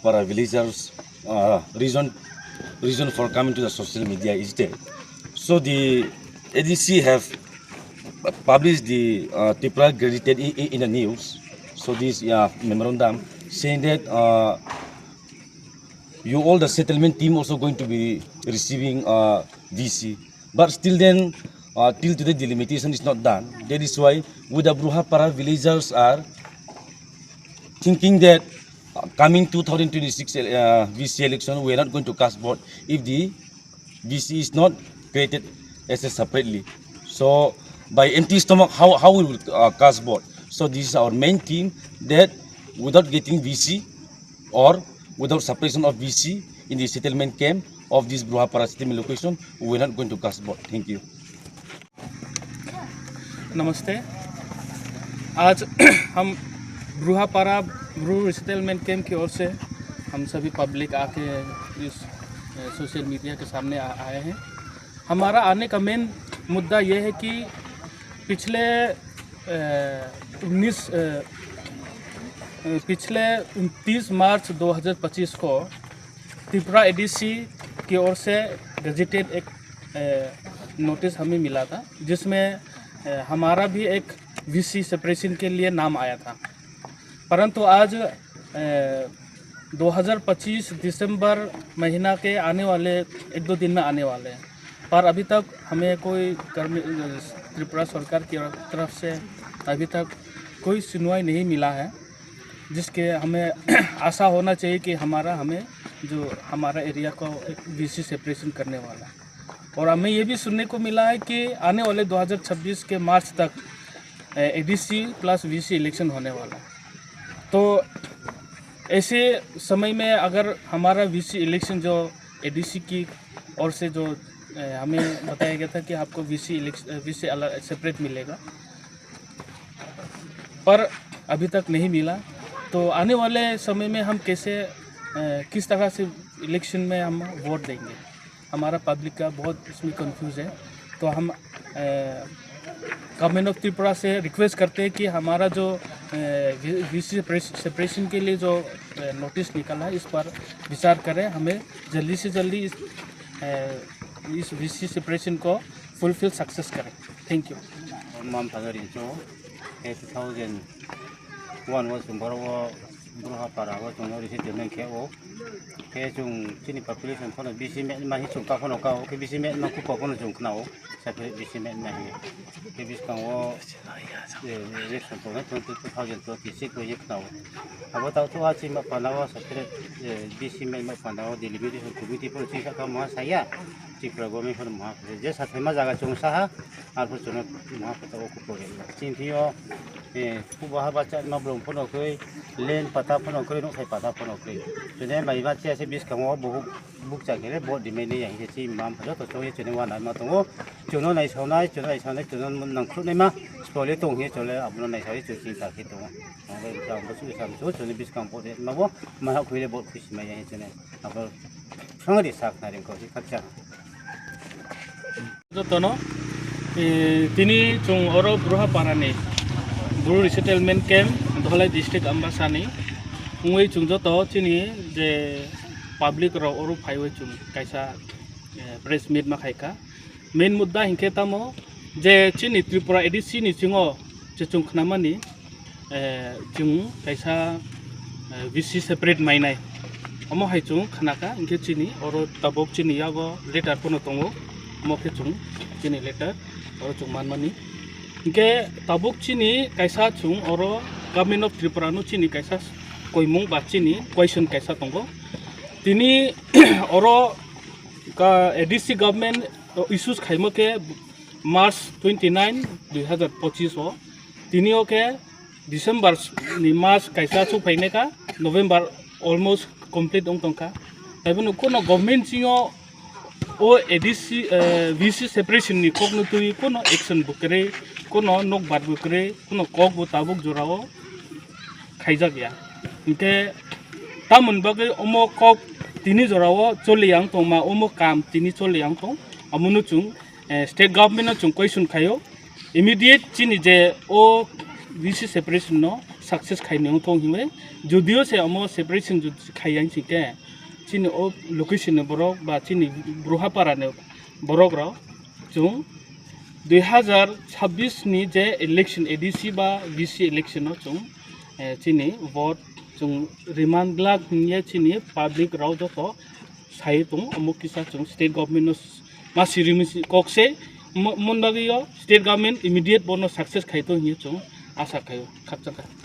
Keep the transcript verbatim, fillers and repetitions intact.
Para villagers, uh, reason, reason for coming to the social media is that, so the A D C have published the, uh, Tripura Gazette in, in, in the news. So this, uh, memorandum saying that, uh, you all, the settlement team, also going to be receiving, uh, V C. But still then, uh, till today, delimitation is not done. That is why we, the Bruhapara villagers, are thinking that, uh, coming two thousand twenty-six ele-, uh, V C election, we are not going to cast vote if the V C is not created as a separately. So by empty stomach, how, how we will, uh, cast vote? So this is our main theme, that without getting V C or without separation of V C in the settlement camp of this Bruhapara settlement location, we are not going to cast vote. Thank you. नमस्ते। आज हम ब्रूहापारा Bru resettlement camp की ओर से हम सभी पब्लिक आके इस, अ, सोशल मीडिया के सामने आ-, आए हैं। हमारा आने का मेन मुद्दा यह है कि पिछले, अ, उन्नीस, अ, अ, पिछले उनतीस मार्च दो हज़ार पच्चीस को त्रिपुरा एडीसी की ओर से गजेटेड एक, अ, नोटिस हमें मिला था, जिसमें, अ, हमारा भी एक वीसी सेपरेशन के लिए नाम आया था। परंतु आज, अ, दो हज़ार पच्चीस दिसंबर महीना के आने वाले एक दो दिन में आने वाले हैं, पर अभी तक हमें कोई कर्मी, अ, त्रिपुरा सरकार की तरफ से अभी तक कोई सुनवाई नहीं मिला है, जिसके हमें आशा होना चाहिए कि हमारा, हमें जो हमारा एरिया को एक वीसी सेपरेशन करने वाला है। और हमें ये भी सुनने को मिला है कि आने वाले दो हज़ार छब्बीस के मार्च तक, अ, एडीसी प्लस वीसी इलेक्शन होने वाला है। तो ऐसे समय में अगर हमारा वीसी इलेक्शन जो एडीसी की ओर से जो, अ, हमें बताया गया था कि आपको वीसी इलेक्श-, अ, वीसी अलग सेपरेट मिलेगा, पर अभी तक नहीं मिला। तो आने वाले समय में हम कैसे, अ, किस तरह से इलेक्शन में हम वोट देंगे, हमारा पब्लिक का बहुत इसमें कंफ्यूज है। तो हम, अ, गवर्नमेंट ऑफ त्रिपुरा से रिक्वेस्ट करते हैं कि हमारा जो, अ, वी-, वीसी सेपरेश-, सेपरेशन के लिए जो, अ, नोटिस निकाला है, इस पर विचार करें, हमें जल्दी से जल्दी इस, अ, इस वीसी सेपरेशन को फुलफिल सक्सेस करें। Thank you. Mam pha no ring chung, khe two thousand one wo chung boro wo Bruhapara wo chung no resettlement khe ou. Khe chung chini population pho no bisi met ma hi chung ka pho no ka ou, khe bisi met ma kupo pho no chung khna ou, separate bisi met ma hi. Khe buskang wo, eh, election tongnai twenty, two thousand twenty-six wo ye khna ou. Abo taoh thu ha chini ma panda wo separate, eh, bisi met ma panda wo delimitation committee pho no chini sahka maha sa ya, Tripura government pho no maha sa ya. Je sathaima zaga chung sa ha, arphuh chung no maha pho taoh wo kupo ri. Chini thing yo, eh, kubo ha ba chatma brong pho no kroi, land pata pho no kroi, nouhthai pata pho no kroi. Chung ni mai ma chiya se buskang wo bohuk bukcha khe le vote rimai nai ya hing se chini mam pha joto chung ye chung ni uana ma tong ou. Chung no naisao nai, chung no naisao nai, chung no nangkhruh naima, sbo le tong hing ye chung le abo no naisao ye chung chinta khe tong ou. Ang bai jang bo chung sam chung, chung ni buskang vote ri ma bo, mai hah khui le vote khuisi mai ya hing chung ni. Abo sang ri sa khna ring kau si khakchang. Joto no, eh, tini chung oro Bruhapara ni Bru Resettlement Camp, Dholai District Ambasa ni. Ongwi chung joto chini je public rao oro phaiwi chung kaisa, eh, press meet ma khai kha. Main mudda hing khe tamo je chini Tripura ADC ni sing o je chung khnamani, eh, chung kaisa, eh, VC separate mainai. Omo hai chung khna kha, hing khe chini oro tabuk chini yago letter pho no tong ou. Omo khe chung chini letter oro chung manmani. Hing khe tabuk chini kaisa chung oro Government of Tripura no chini kaisa koimung ba chini question kaisa tong ou. Tini oro ka ADC government issues khaimo khe March twenty nine, dui hazar pochis o. Tini o khe December ni mas kaisa souhphai nai kha, November almost complete ong tong kha. Taibo no kuno government sing o, o ADC, eh, VC separation ni kok no twi kuno action bo kwrwi, kuno nokbar bo kwrwi, kuno kok bo tabuk jora o khaijak ya. Hing khe tamoni bagwi omo kok tini jora o choli yang tongma, omo kam tini choli yang tong, amo no chung, eh, state government no chung question khai o, immediate chini je o VC separation no success khai ni ong thou hing ye, jodi o se omo separation jodi khai ya sing khe, chini o location ni borok ba chini Bruhapara ni borok rao chung dui hazar chabbish ni je election, A D C ba V C election no chung, eh, chini vote chung riman glak hing ye chini public rao joto sai tong, omo kisa chung state government no ma siri misi kok se, mo-, mon bagwi o state government immediate bono success khai tong hing ye chung asa khai o, khakchang kha.